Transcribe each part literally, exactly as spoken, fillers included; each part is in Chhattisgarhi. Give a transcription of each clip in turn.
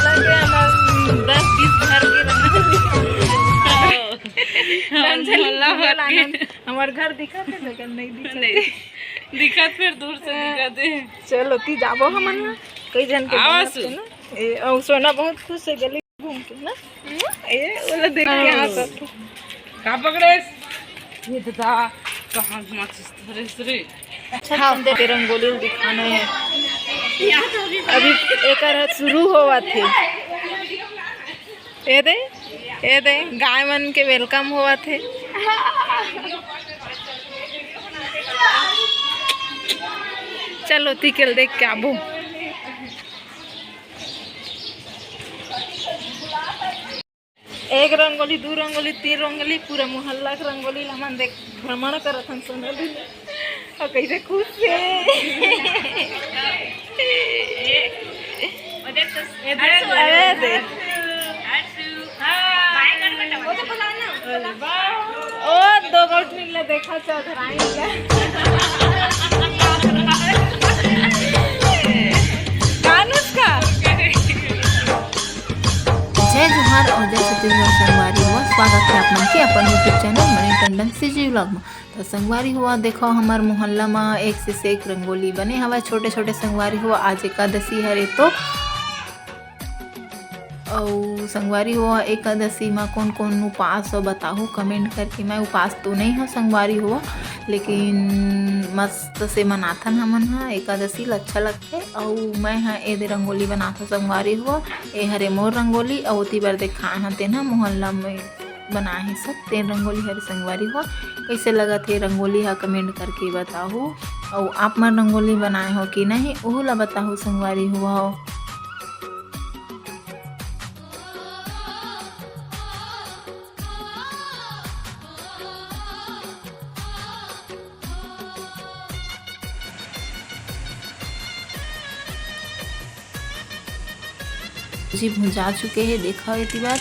लगे हमर दस बीस घर के रंगोली। हाँ, टेंशन मोहल्ला भर के। हमर घर दिखत हे, लेकिन नहीं दिखत नहीं, हे। दिखत फिर दूर से हाँ। दिखत हे। चलो, ती जाबो हमन ना, कई जन के आवा बनत हे ना। ए, अउ सोना बहुत खुश हे, गली घूम के ना। ए, ओला देख के हाँ। हंसत हे। का पकड़ेस? ये दादा, कहाँ घुमाचिस धरेस रे? अच्छा, हाँ। संदे के रंगोली दिखाना हे। अभी एकर ह शुरू होवत हे। ए दे, ए दे, गाय मन के welcome होवत हे। चलो, ती के ल देख के आबो। एक रंगोली, दू रंगोली, तीन रंगोली, पूरा मोहल्ला के रंगोली ल हमन देख भ्रमण करत हन सोनाली। अउ कइसे खुश हे। अरे दे। ओ दो गौट मिलले देखा चौधराई का। कानूस का। जय जोहार और जय छत्तीसगढ़ संगवारी हो, स्वागत हे आप मन के अपन YouTube चैनल मणि टंडन CG vlog म। तो संगवारी हो, देखो हमर मोहल्ला म एक से, से एक रंगोली बने हवय। छोटे छोटे संगवारी हो, आज एकादशी हरे तो। अउ संगवारी हो, एकादशी म कोन कोन उपास हो बताहू comment करके। मैं उपास तो नहीं हो संगवारी हो, लेकिन मस्त से मनाथन हमन ह एकादशी ल, अच्छा लगथे। अउ मैं ह ए दे रंगोली बनाथव संगवारी हो, ए हरे मोर रंगोली। अउ ओती बर देखाए ह तेन ह मोहल्ला में बनाए हे सब, तेन रंगोली हरे संगवारी हो। कइसे लगत हे रंगोली ह comment करके बताहू। अउ आप मन रंगोली बनाए हो कि नहीं, ओहू ला बताहू संगवारी हो। जी भुंजा चुके हे, देखा एती बार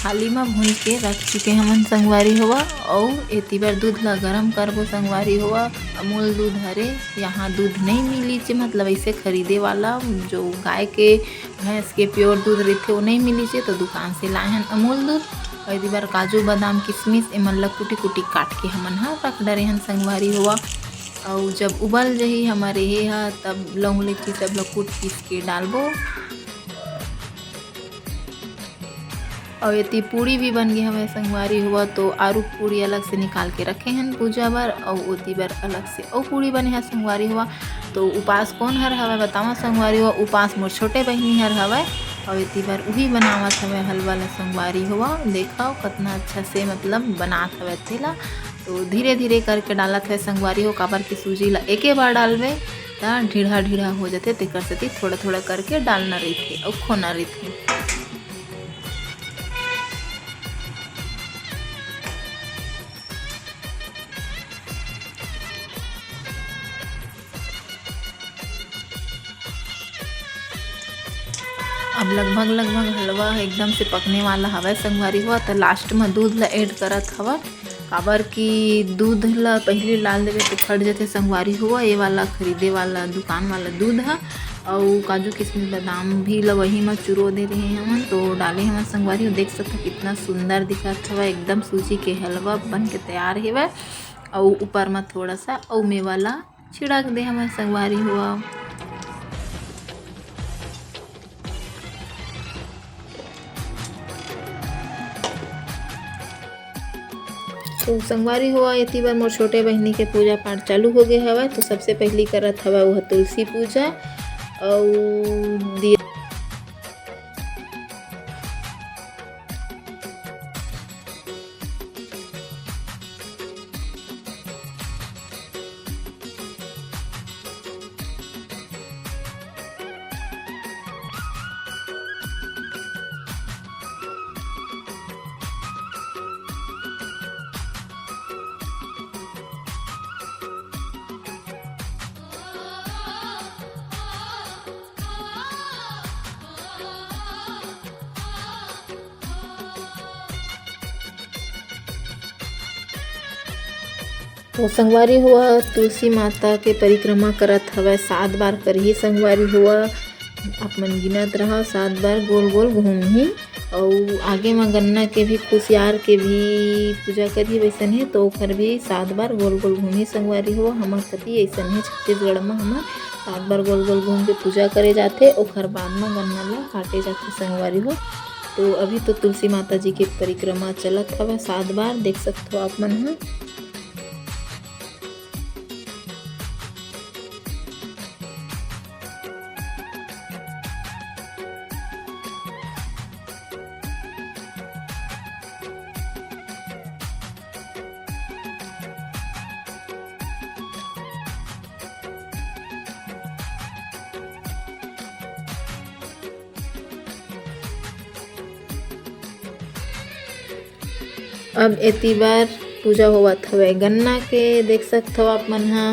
थाली म भूंज के रख चुके हमन संगवारी होवा। अउ एती बार दूध ला गरम करबो संगवारी होवा। अमूल दूध हरे, यहाँ दूध नहीं मिली चे, मतलब ऐसे खरीदे वाला जो गाय के, भैंस के pure दूध रहिथे वो नहीं मिली चे, तो दुकान से लाए हन अमूल दूध। अउ एती बार काजू बादाम किशमिश एमन ला कुटी कुटी काट के हमन ह रख डरे हन संगवारी होवा। अउ जब उबल जही हमर एहे ह, तब लौंग इलायची सब ल कूट पीस के डालबो। अउ एती पूड़ी भी बन गे हवय संगवारी होवा, तो आरू पूड़ी अलग से निकाल के रखे हन पूजा बर, अउ ओती बर अलग से अउ पूड़ी बने ह संगवारी होवा। तो उपास कोन हर हवय बतावा संगवारी होवा, उपास मोर छोटे बहिनी हर हवय, अउ एती बर उही बनावत हवय हलवा ल संगवारी होवा। देखव कतना अच्छा से मतलब बनात हवय तेला। तो धीरे धीरे करके डालत हे संगवारी हो, काबर कि सूजी ला एके बार डालबे त ढीढ़ा ढीढ़ा हो जथे, तेकर सेती थोड़ा थोड़ा करके डालना रहिथे अउ खोना रहिथे। अब लगभग लगभग हलवा ह एकदम से पकने वाला हवय संगवारी हो, त last म दूध ल add करत हवय, काबर कि दूध ल पहिली डाल देबे त फट जथे संगवारी हो। ये वाला खरीदे वाला दुकान वाला दूध ह, अउ काजू किशमिश बादाम भी ल वही म चुरो दे रहे हवन, तो डाले हवन संगवारी हो। देख सकथव कितना सुंदर दिखत हवय, एकदम सूजी के हलवा बन के तैयार हेवय। अउ ऊपर म थोड़ा सा अउ मेवा ला छिड़क दे हवय संगवारी हो। तो संगवारी हो, एती बर मोर छोटे बहिनी के पूजा पाठ चालू हो गे हवय। तो सबसे पहिली करत हवय ओह तुलसी पूजा अउ दिया तो संगवारी हो, तुलसी माता के परिक्रमा करत हवय, सात बार करही संगवारी हो। आप मन गिनत रहा, सात बार गोल गोल घूमही। अउ आगे म गन्ना के भी, कुसियार के भी पूजा करही वैसन हे, तो ओखर भी सात बार गोल गोल घूमही संगवारी हो। हमर कति अइसन हे, छत्तीसगढ़ म हमर सात बार गोल गोल घूम के पूजा करे जाथे, ओखर बाद म गन्ना ल काटे जाथे संगवारी हो। तो अभी तो तुलसी माता जी के परिक्रमा चलत हवय सात बार, देख सकथो आप मन ह। अब एती बार पूजा होवत हवय गन्ना के, देख सकथव आप मन ह।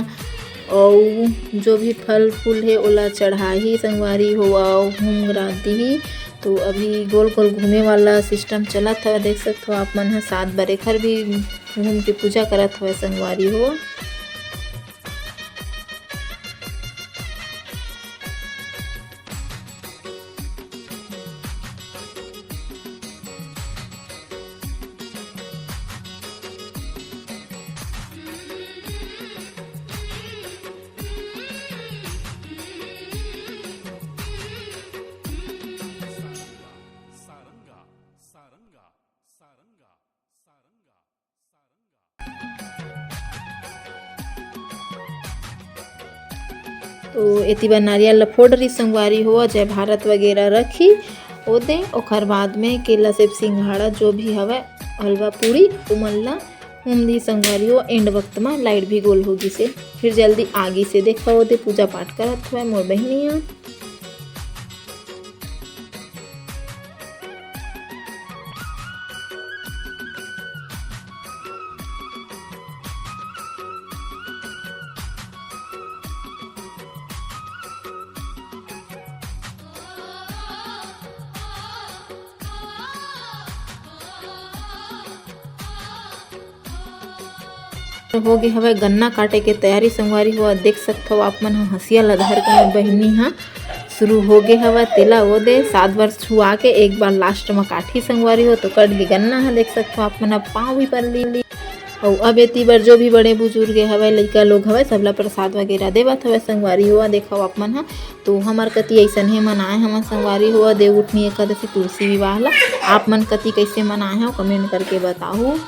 अउ जो भी फल फूल हे, ओला चढ़ाही संगवारी हो, अउ हुम रांधही। तो अभी गोल गोल घूमे वाला सिस्टम चलत हवय, देख सकथव आप मन ह। सात बार एखर भी घूम के पूजा करत हवय संगवारी हो। तो एती बर नारियल ल फोड़ रही संगवारी हो, जय भारत वगैरह रखी ओदे। ओखर बाद में केला, सेब, सिंघाड़ा जो भी हवय, हलवा पूड़ी, ओमन ल हुम दी संगवारी हो। एंड वक्त म लाइट भी गोल हो गिसे, फिर जल्दी आ गिसे। देखा ओदे पूजा पाठ करत हवय मोर बहिनी ह। हो गे हवय गन्ना काटे के तैयारी संगवारी हो। देख सकथव आप मन ह हंसिया ल धर के मोर बहिनी ह शुरू हो गे हवय। तेला ओ दे सात बार छुआ के एक बार लास्ट म काटही संगवारी हो। तो कट गे गन्ना ह, देख सकथव आप मन ह पाँव भी पर ली। अउ अब एती बर जो भी बड़े बुजुर्ग हवय, लइका लोग हवय, सबला प्रसाद वगैरह देवत हवय संगवारी हो। देखव आप मन ह, तो हमर कति अइसन हे मनाए हमन संगवारी हो देवउठनी एकादशी तुलसी विवाह ला। आप मन कति कइसे मनाए हव, कमेंट करके बताहू।